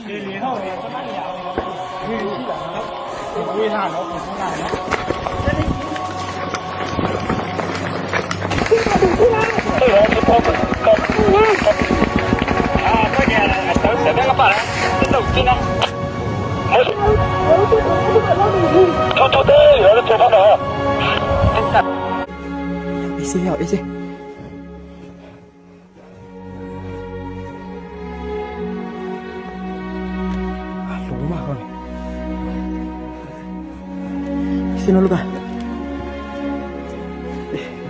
အ့ၣ်စ့ အ့ၣ်စ့ လိၤမးဃီန့ၣ်, စ့နီၤလိာ်သး,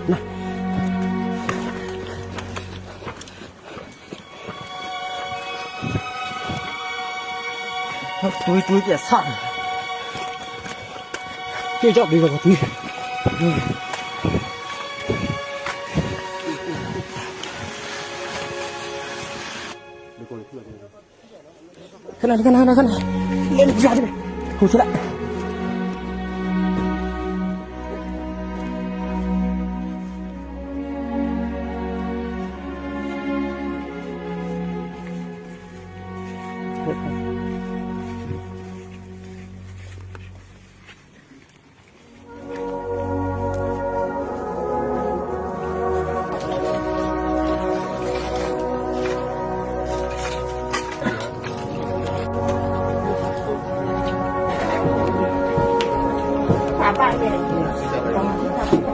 န တွံတွံပျဲဆၣ်, ကၠီၣ်ဘ့ကီးပှၤတွံ, ခဏခဏခဏခဏ, လဲၤလၢပှၤတဘ့ၣ်, ဟိုဆလၢ ပၢ်ဘၣ်ယဲၢ်